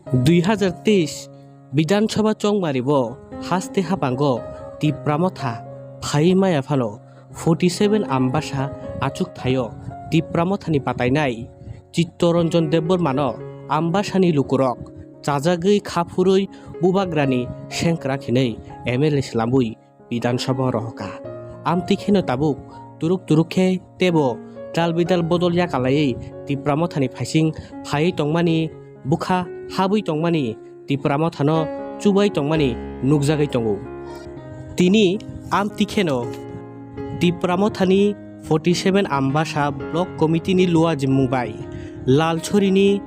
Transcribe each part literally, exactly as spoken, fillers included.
Dui hazar teis Bidhan Sabha chongmari bo haste hapango Tipra Motha phaiwi maya phano forty seven Ambasa achuk thaio Tipra Mothani patainai Chittoranjan Debbarmano Ambasani lukurok chajagwi kha phurwi bubagrani sengkrak hinwi M L A swlamwi Bidhan Sabha rohorkha. Amtwi kheno tabuk turuk turuk khe teibo dal bidal bodol yakalaiwi Tipra Mothani phaising phaiwi tongmani, bwkha habwi tongmani, Tipra Mothano chubai tongmani nukjagwi tongo. Tini amtwi kheno Tipra Mothani forty seven Ambasa Block Committee ni luajimung bai Lalsorini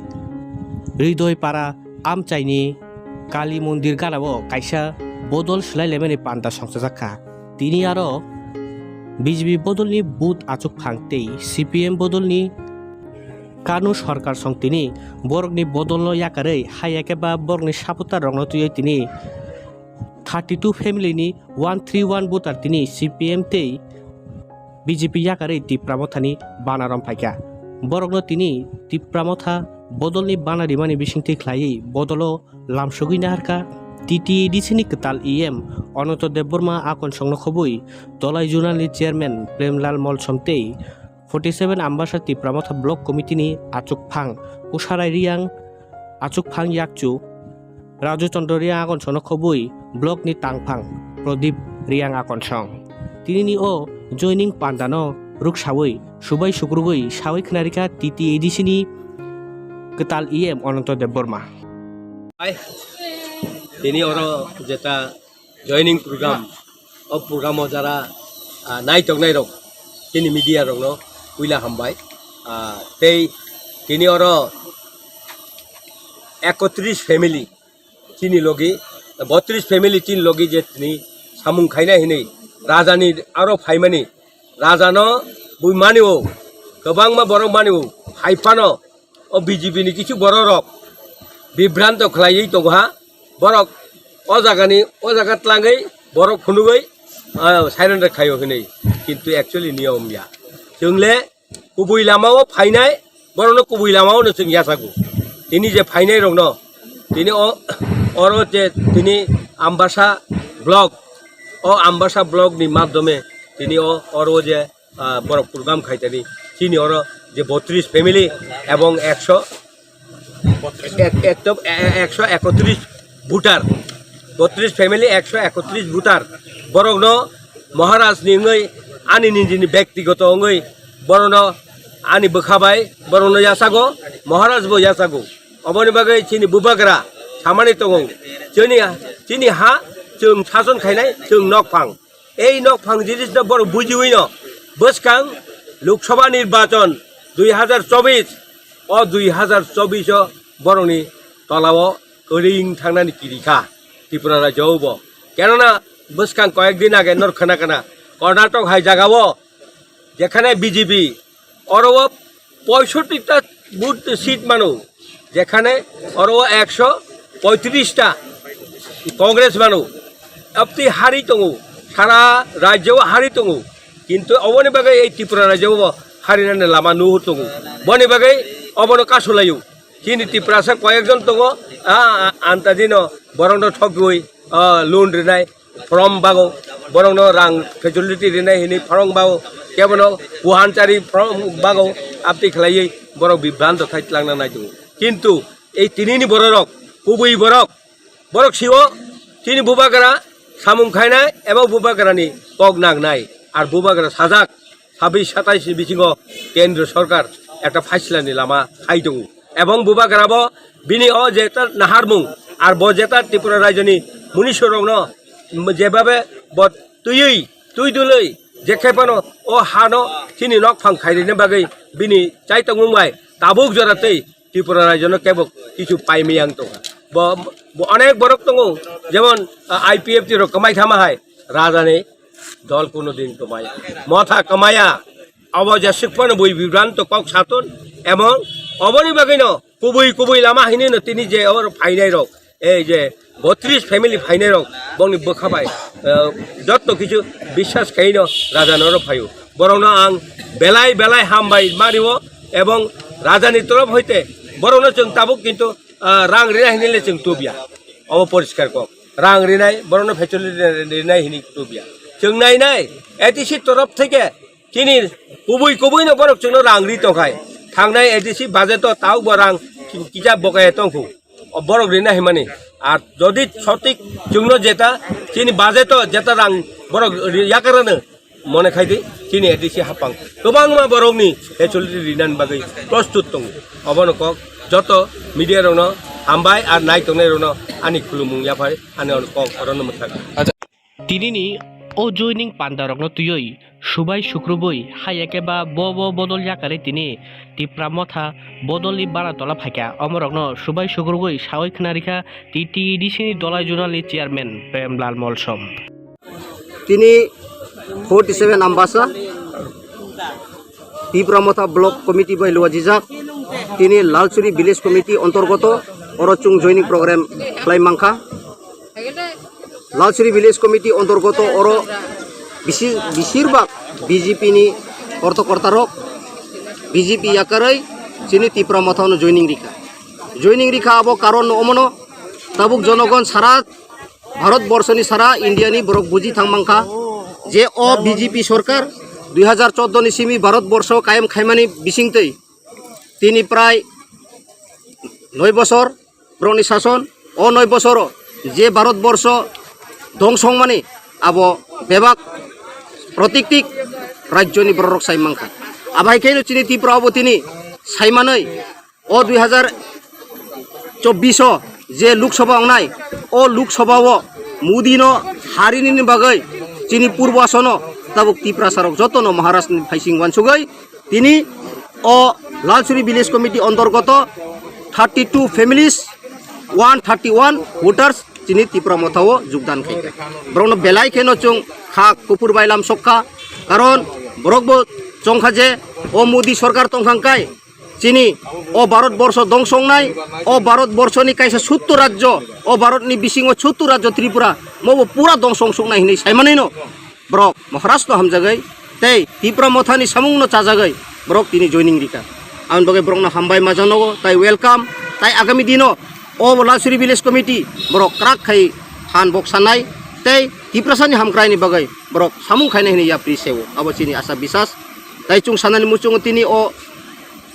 Ridoipara amchaini Kali Mondir ganao kaisa bodol swlai laimani panda songchajak kha. Tini aro B J P bodolni but achuk phang tei C P M bodolni Kanu Sarkar song tini borokni bodolno yakarwi hai eke ba borokni supporter rokno twiwi tini thirty two family ni one three one voter tini C P M tei B J P yakarwi Tipra Mothani bana rom phaikha. Borokno tini Tipra Motha bodolni bana rimani bisingtwi khlaiwi bodolo lamsogwi naharkha T T A D C ni kwtal E M Ananto Debbarma, akonsongno khobwi Dolai Zonal ni Chairman Premlal Molsom tei forty seven Ambasa Tipra Motha Block Committee ni achukphang Kusarai Riang, achukphang yakchu Raju Chandra Riang akonsongno khobwi block ni tangphang Pradip Riang akonsong. Tinini o joining pandano ruksawi subai sukrugwi sawi khwnarikha T T A D C ni kwtal E M Ananto Debbarma. Hai, tini oro jeta joining program, o program o jara, ah, naitok nairok chini media rokno puila hambai. Ah, tei tini oro ekotris family chini logi, botris family chini logi je tini samung khaina hinwi rajani aro phaimani, rajano bui mani o, kwbangma borok mani o, hai phano o B J P ni kisu borok rok bibranto khlaiwi tongo ha, borok o jagani o jaga tlangwi borok phunugwi, ah, surrender khaio hinwi, kintu actually niyom ya. Chwngle kubui lamao phainai, borokno kubui lamao no chwng yachago. Tini je phainai rokno, tini o, oro je tini Ambasa block, o Ambasa block ni madhyome tini o oro je, ah, borok program khaitani, chini oro je botris family ebong ekso ek-, ekto-, e-, e-, ekso ekotris voter, botris family ekso ekotris voter, borokno Maharaj ni wngwi ani nijini bektigoto wngwi borokno ani bwkha bai borokno yachago, Maharaj bo yachago. Oboni bagwi chini bubagra samani tongo, chini, chini ha chwng sason khainai chwng nokphang. Ei nokphang jinisno borok bujiwino bwskang Lok Sabha nirbachon dui hazar chobis, o dui hazar chobis o borokni tolao kwrwng thangnani kirikha Tripura rajyo bo. Kenona bwskang koyek din age nor khna khna Karnatok hai jagao jekhane B J P oro o poisotti ta booth seat mano, jekhane oro o ekso poitris ta Congress mano. Apni hari tongo, sara rajyo hari tongo, kintu oboni bagwi ei Tripura rajyo bo harinani lama nuhur tongo. Boni bagwi obono kasulaio. Chini Tiprasa koyekjon tongo, a, a, antadino borokno thokgwi, a, loan rinai, from bago, borokno rang facility rinai hinwi from bago, kebono kuhanchari from bago, aptwi khlaiwi borok bibranto khai tlangna nai tongo. Kintu ei tinini bororok, kubui borok, borok siwo chini bubagra samung khainai eba bubagrani kok nangnai, ar bubagra sajak sabis satais ni bisingo Kendra Sarkar ekta phaisla ni lama khai tongo. Ebong bubagra bo bini o jeta naharmung ar bo jeta Tripura rajyo ni muniso rokno jebabe bo twiwi, twi dulwi, jekhe phano o hano chini nokphang khairina bagwi bini chaitokmung bai tabuk jora tei Tripura rajyo no kebo kichu paimaya wng tongkha. Bo, bo onek borok tongo, jemon, ah, I P F T rok kwmai thama hai, rajani dol kuno din kwmaya, motha kwmaya, abo je swk phano bui bibranto kok saton, ebong oboni bagwino kubui kubui lama hinino tini je oro phainai rok, ei je botris family phainai rok, bongni bwkha bai, ah, jotto kichu biswas khaino rajano oro phaio. Borokno ang belai belai hambai mario, ebong rajani torof hoite borokno chwng tabuk kintu ah, rang rinai hinwi le chwng tubya. Obo poriskar kok. Rang rinai, borokno facility rinai hinwi tubya. Chwng nainai, A D C torof theke chini kubui kubui no borok chwngno rang ri tongkhai. Thangnai A D C budget o tabuk bo rang ki-, kisa bokaya tongkhu. O borok rinai hinmani. Ar jodi sotik chwngno jeta chini budget o jeta rang borok ri-, yakarano mone khai di, chini A D C hapang kwbangma borokni facility rinani bagwi prostut tongo. Obono kok joto media rokno hambai ar nai tongnai rokno ani khulumung yaphai ani kok orono mwthak. Tinini o joining pandarokno twiwi subai sukrubui hai ekeba bo bo bodol yakarwi tini Tipra Motha bodolni bara tola phaikha. Omorokno subai sukrubui sawi khna rikha T T A D C ni Dolai Zonal ni chairman Premlal Molsom. Tini forty seven Ambasa Tipra Motha Block Committee bai luajijak. Tini Lalsuri Village Committee ontorgoto oro chwng joining program khlai mankha. Lalsuri Village Committee ontorgoto oro bisi-, bisirbak B J P ni korta kortarok B J P yakarwi chini Tipra Motha no joining rikha. Joining rikha abo karon no omono tabuk jonogon sara Bharat borso ni sara India ni borok buji thang mankha je o B J P sorkar dui hajar chordo ni simi Bharat borso kayam khaimani bisingtwi tini prai noi bosor borokni sason, o noi bosoro je Bharat borso dongso wngmani abo bebak protiktik rajyoni bororok sai mankha. Abai khe chini Tripura obo tini saimanwi o dui hajar chobbish o je Lok Sabha wngnai, o Lok Sabha o Modi no harini ni bagwi chini purbo asono tabuk Tiprasa rok jotono Maharashtra ni phaising wansugwi tini o Lalsuri Village Committee ontorgoto thirty two families, one thirty one voters chini Tipra Motha o jogdan khaikha. Borokno belai kheno chwng kha kuphur bai lam sokha, karon borok bo chongkha je o Modi sorkar tongkha hwnkhe chini o Bharat borsho dongso wngnai, o Bharat borsho ni kaisa sutto rajyo, o Bharat ni bisingo sutto rajyo Tripura mobo pura dongso wngsuknai hinwi saimanwino borok Maharashtra hamjagwi tei Tipra Mothani samungno chajagwi borok tini joining rikha. Aboni bagwi borokno hambai majanogo tai welcome, tai agami dino o Lalsuri Village Committee borok kwrak khai phan bok sanai tei Tiprasani hamkraini bagwi borok samung khainai hinwi yapri seo. Abo chini asa bisas. Tai chwng sanani muchungo tini o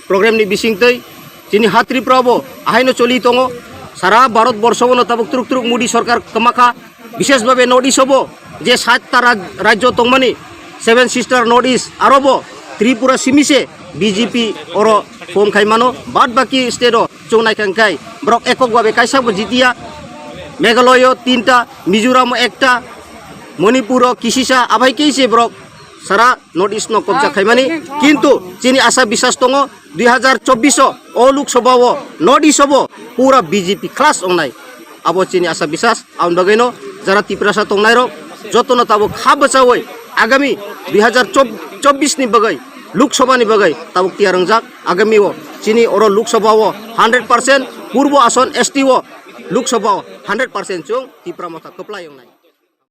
program ni bisingtwi chini ha Tripura bo ahaino choli tongo. Sara Bharat borsho bono tabuk truk truk Modi sorkar kwmakha, bishesh bhabe North East o bo je satta raj-, rajyo tongmani, Seven Sister North East, aro bo Tripura simi se B J P oro form khai mano, bad baki state o chwng naikha hwnkhe borok ekok bhabe kaisa bo jitiya, Meghalaya o tinta, Mizoram o ekta, Manipur o kisisa, abai khe se borok sara North East no kobja khaimani, kintu chini asa bisas tongo dui hajar chobbish o, o Lok Sabha o North East o bo pura B J P khalas wngnai, abo chini asa bisas. Aboni bagwino jara Tiprasa tongnai rok jotono tabuk kha bwchawi agami dui hajar chobbish ni bagwi Lok Sabha ni bagwi tabuk tiyar wngjak. Agami o chini oro Lok Sabha o hundred percent purbo ason S T o Lok Sabha o hundred percent chwng Tipra Motha kwplai wngnai.